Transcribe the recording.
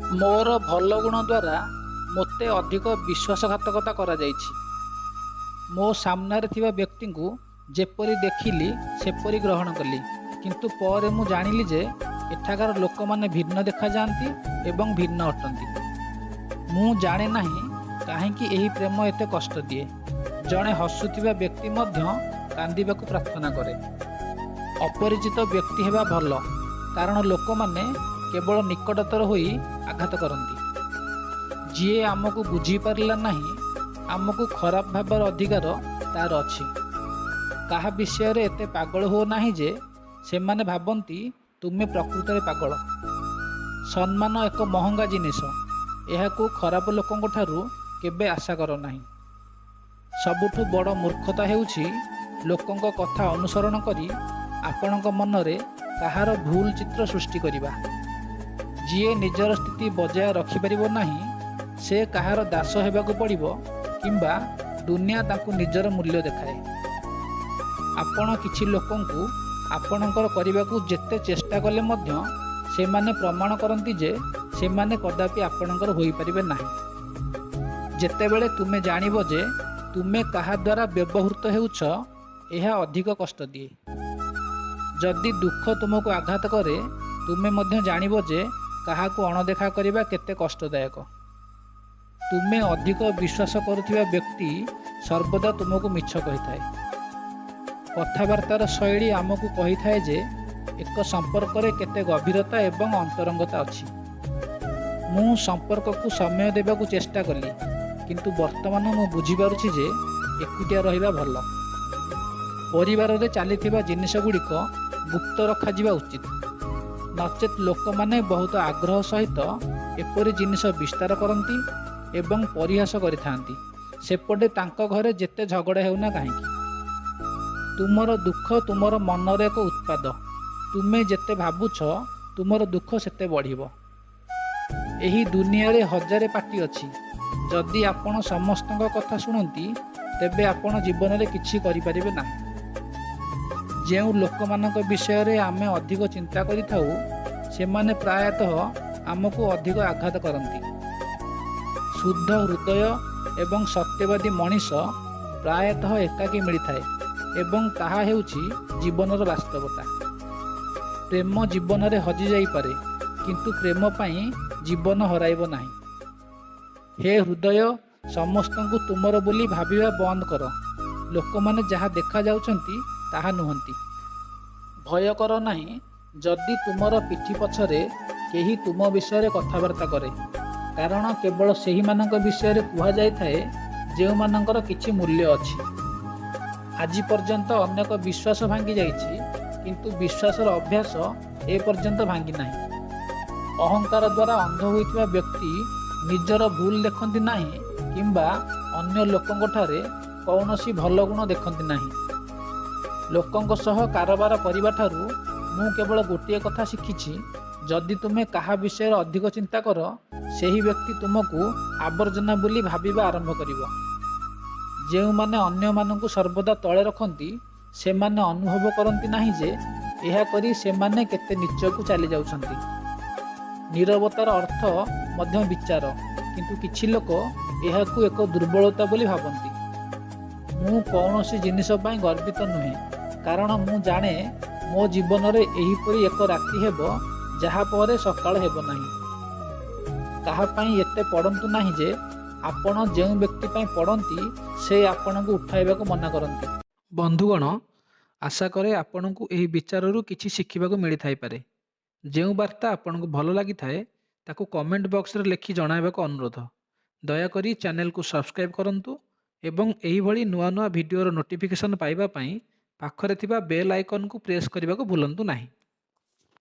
ମୋର ଭଲ ଗୁଣ ଦ୍ୱାରା ମୋତେ ଅଧିକ ବିଶ୍ୱାସଘାତକତା କରାଯାଇଛି। ମୋ ସାମ୍ନାରେ ଥିବା ବ୍ୟକ୍ତିଙ୍କୁ ଯେପରି ଦେଖିଲି ସେପରି ଗ୍ରହଣ କଲି, କିନ୍ତୁ ପରେ ମୁଁ ଜାଣିଲି ଯେ ଏଠାକାର ଲୋକମାନେ ଭିନ୍ନ ଦେଖାଯାଆନ୍ତି ଏବଂ ଭିନ୍ନ ଅଟନ୍ତି। ମୁଁ ଜାଣେ ନାହିଁ କାହିଁକି ଏହି ପ୍ରେମ ଏତେ କଷ୍ଟ ଦିଏ। ଜଣେ ହସୁଥିବା ବ୍ୟକ୍ତି ମଧ୍ୟ କାନ୍ଦିବାକୁ ପ୍ରାର୍ଥନା କରେ। ଅପରିଚିତ ବ୍ୟକ୍ତି ହେବା ଭଲ, କାରଣ ଲୋକମାନେ କେବଳ ନିକଟତର ହୋଇ ଆଘାତ କରନ୍ତି। ଯିଏ ଆମକୁ ବୁଝିପାରିଲା ନାହିଁ, ଆମକୁ ଖରାପ ଭାବିବାର ଅଧିକାର ତାର ଅଛି। କାହା ବିଷୟରେ ଏତେ ପାଗଳ ହୁଅ ନାହିଁ ଯେ ସେମାନେ ଭାବନ୍ତି ତୁମେ ପ୍ରକୃତରେ ପାଗଳ। ସମ୍ମାନ ଏକ ମହଙ୍ଗା ଜିନିଷ, ଏହାକୁ ଖରାପ ଲୋକଙ୍କଠାରୁ କେବେ ଆଶା କର ନାହିଁ। ସବୁଠୁ ବଡ଼ ମୂର୍ଖତା ହେଉଛି ଲୋକଙ୍କ କଥା ଅନୁସରଣ କରି ଆପଣଙ୍କ ମନରେ କାହାର ଭୁଲ ଚିତ୍ର ସୃଷ୍ଟି କରିବା। ଯିଏ ନିଜର ସ୍ଥିତି ବଜାୟ ରଖିପାରିବ ନାହିଁ, ସେ କାହାର ଦାସ ହେବାକୁ ପଡ଼ିବ କିମ୍ବା ଦୁନିଆ ତାଙ୍କୁ ନିଜର ମୂଲ୍ୟ ଦେଖାଏ। ଆପଣ କିଛି ଲୋକଙ୍କୁ ଆପଣଙ୍କର କରିବାକୁ ଯେତେ ଚେଷ୍ଟା କଲେ ମଧ୍ୟ ସେମାନେ ପ୍ରମାଣ କରନ୍ତି ଯେ ସେମାନେ କଦାପି ଆପଣଙ୍କର ହୋଇପାରିବେ ନାହିଁ। ଯେତେବେଳେ ତୁମେ ଜାଣିବ ଯେ ତୁମେ କାହା ଦ୍ୱାରା ବ୍ୟବହୃତ ହେଉଛ, ଏହା ଅଧିକ କଷ୍ଟ ଦିଏ। ଯଦି ଦୁଃଖ ତୁମକୁ ଆଘାତ କରେ, ତୁମେ ମଧ୍ୟ ଜାଣିବ ଯେ କାହାକୁ ଅଣଦେଖା କରିବା କେତେ କଷ୍ଟଦାୟକ। ତୁମେ ଅଧିକ ବିଶ୍ୱାସ କରୁଥିବା ବ୍ୟକ୍ତି ସର୍ବଦା ତୁମକୁ ମିଛ କହିଥାଏ। କଥାବାର୍ତ୍ତାର ଶୈଳୀ ଆମକୁ କହିଥାଏ ଯେ ଏକ ସମ୍ପର୍କରେ କେତେ ଗଭୀରତା ଏବଂ ଅନ୍ତରଙ୍ଗତା ଅଛି। ମୁଁ ସମ୍ପର୍କକୁ ସମୟ ଦେବାକୁ ଚେଷ୍ଟା କଲି, କିନ୍ତୁ ବର୍ତ୍ତମାନ ମୁଁ ବୁଝିପାରୁଛି ଯେ ଏକୁଟିଆ ରହିବା ଭଲ। ପରିବାରରେ ଚାଲିଥିବା ଜିନିଷଗୁଡ଼ିକ ଗୁପ୍ତ ରଖାଯିବା ଉଚିତ, ନଚେତ୍ ଲୋକମାନେ ବହୁତ ଆଗ୍ରହ ସହିତ ଏପରି ଜିନିଷ ବିସ୍ତାର କରନ୍ତି ଏବଂ ପରିହାସ କରିଥାନ୍ତି, ସେପଟେ ତାଙ୍କ ଘରେ ଯେତେ ଝଗଡ଼ା ହେଉନା କାହିଁକି। ତୁମର ଦୁଃଖ ତୁମର ମନର ଏକ ଉତ୍ପାଦ। ତୁମେ ଯେତେ ଭାବୁଛ, ତୁମର ଦୁଃଖ ସେତେ ବଢ଼ିବ। ଏହି ଦୁନିଆରେ ହଜାରେ ପାଟି ଅଛି। ଯଦି ଆପଣ ସମସ୍ତଙ୍କ କଥା ଶୁଣନ୍ତି, ତେବେ ଆପଣ ଜୀବନରେ କିଛି କରିପାରିବେ ନାହିଁ। ଯେଉଁ ଲୋକମାନଙ୍କ ବିଷୟରେ ଆମେ ଅଧିକ ଚିନ୍ତା କରିଥାଉ, ସେମାନେ ପ୍ରାୟତଃ ଆମକୁ ଅଧିକ ଆଘାତ କରନ୍ତି। ଶୁଦ୍ଧ ହୃଦୟ ଏବଂ ସତ୍ୟବାଦୀ ମଣିଷ ପ୍ରାୟତଃ ଏକାକୀ ମିଳିଥାଏ ଏବଂ ତାହା ହେଉଛି ଜୀବନର ବାସ୍ତବତା। ପ୍ରେମ ଜୀବନରେ ହଜିଯାଇପାରେ, କିନ୍ତୁ ପ୍ରେମ ପାଇଁ ଜୀବନ ହରାଇବ ନାହିଁ। ହେ ହୃଦୟ, ସମସ୍ତଙ୍କୁ ତୁମର ବୋଲି ଭାବିବା ବନ୍ଦ କର। ଲୋକମାନେ ଯାହା ଦେଖାଯାଉଛନ୍ତି ତାହା ନୁହନ୍ତି। ଭୟ କର ନାହିଁ ଯଦି ତୁମର ପିଠି ପଛରେ କେହି ତୁମ ବିଷୟରେ କଥାବାର୍ତ୍ତା କରେ, କାରଣ କେବଳ ସେହିମାନଙ୍କ ବିଷୟରେ କୁହାଯାଇଥାଏ ଯେଉଁମାନଙ୍କର କିଛି ମୂଲ୍ୟ ଅଛି। ଆଜି ପର୍ଯ୍ୟନ୍ତ ଅନେକ ବିଶ୍ୱାସ ଭାଙ୍ଗି ଯାଇଛି, କିନ୍ତୁ ବିଶ୍ୱାସର ଅଭ୍ୟାସ ଏପର୍ଯ୍ୟନ୍ତ ଭାଙ୍ଗି ନାହିଁ। ଅହଙ୍କାର ଦ୍ୱାରା ଅନ୍ଧ ହୋଇଥିବା ବ୍ୟକ୍ତି ନିଜର ଭୁଲ ଦେଖନ୍ତି ନାହିଁ କିମ୍ବା ଅନ୍ୟ ଲୋକଙ୍କଠାରେ କୌଣସି ଭଲ ଗୁଣ ଦେଖନ୍ତି ନାହିଁ। ଲୋକଙ୍କ ସହ କାରବାର କରିବାଠାରୁ ମୁଁ କେବଳ ଗୋଟିଏ କଥା ଶିଖିଛି: ଯଦି ତୁମେ କାହା ବିଷୟରେ ଅଧିକ ଚିନ୍ତା କର, ସେହି ବ୍ୟକ୍ତି ତୁମକୁ ଆବର୍ଜନା ବୋଲି ଭାବିବା ଆରମ୍ଭ କରିବ। ଯେଉଁମାନେ ଅନ୍ୟମାନଙ୍କୁ ସର୍ବଦା ତଳେ ରଖନ୍ତି, ସେମାନେ ଅନୁଭବ କରନ୍ତି ନାହିଁ ଯେ ଏହା କରି ସେମାନେ କେତେ ନୀଚକୁ ଚାଲିଯାଉଛନ୍ତି। ନୀରବତାର ଅର୍ଥ ମଧ୍ୟ ବିଚାର, କିନ୍ତୁ କିଛି ଲୋକ ଏହାକୁ ଏକ ଦୁର୍ବଳତା ବୋଲି ଭାବନ୍ତି। ମୁଁ କୌଣସି ଜିନିଷ ପାଇଁ ଗର୍ବିତ ନୁହେଁ, କାରଣ ମୁଁ ଜାଣେ ମୋ ଜୀବନରେ ଏହିପରି ଏକ ରାତି ହେବ ଯାହା ପରେ ସକାଳ ହେବ ନାହିଁ। କାହା ପାଇଁ ଏତେ ପଡ଼ନ୍ତୁ ନାହିଁ ଯେ ଆପଣ ଯେଉଁ ବ୍ୟକ୍ତି ପାଇଁ ପଡ଼ନ୍ତି, ସେ ଆପଣଙ୍କୁ ଉଠାଇବାକୁ ମନା କରନ୍ତି। ବନ୍ଧୁଗଣ, ଆଶା କରେ ଆପଣଙ୍କୁ ଏହି ବିଚାରରୁ କିଛି ଶିଖିବାକୁ ମିଳିଥାଇପାରେ। ଯେଉଁ ବାର୍ତ୍ତା ଆପଣଙ୍କୁ ଭଲ ଲାଗିଥାଏ, ତାକୁ କମେଣ୍ଟ ବକ୍ସରେ ଲେଖି ଜଣାଇବାକୁ ଅନୁରୋଧ। ଦୟାକରି ଚ୍ୟାନେଲକୁ ସବସ୍କ୍ରାଇବ୍ କରନ୍ତୁ ଏବଂ ଏହିଭଳି ନୂଆ ନୂଆ ଭିଡ଼ିଓର ନୋଟିଫିକେସନ୍ ପାଇବା ପାଇଁ ପାଖରେ ଥିବା ବେଲ୍ ଆଇକନ୍କୁ ପ୍ରେସ୍ କରିବାକୁ ଭୁଲନ୍ତୁ ନାହିଁ।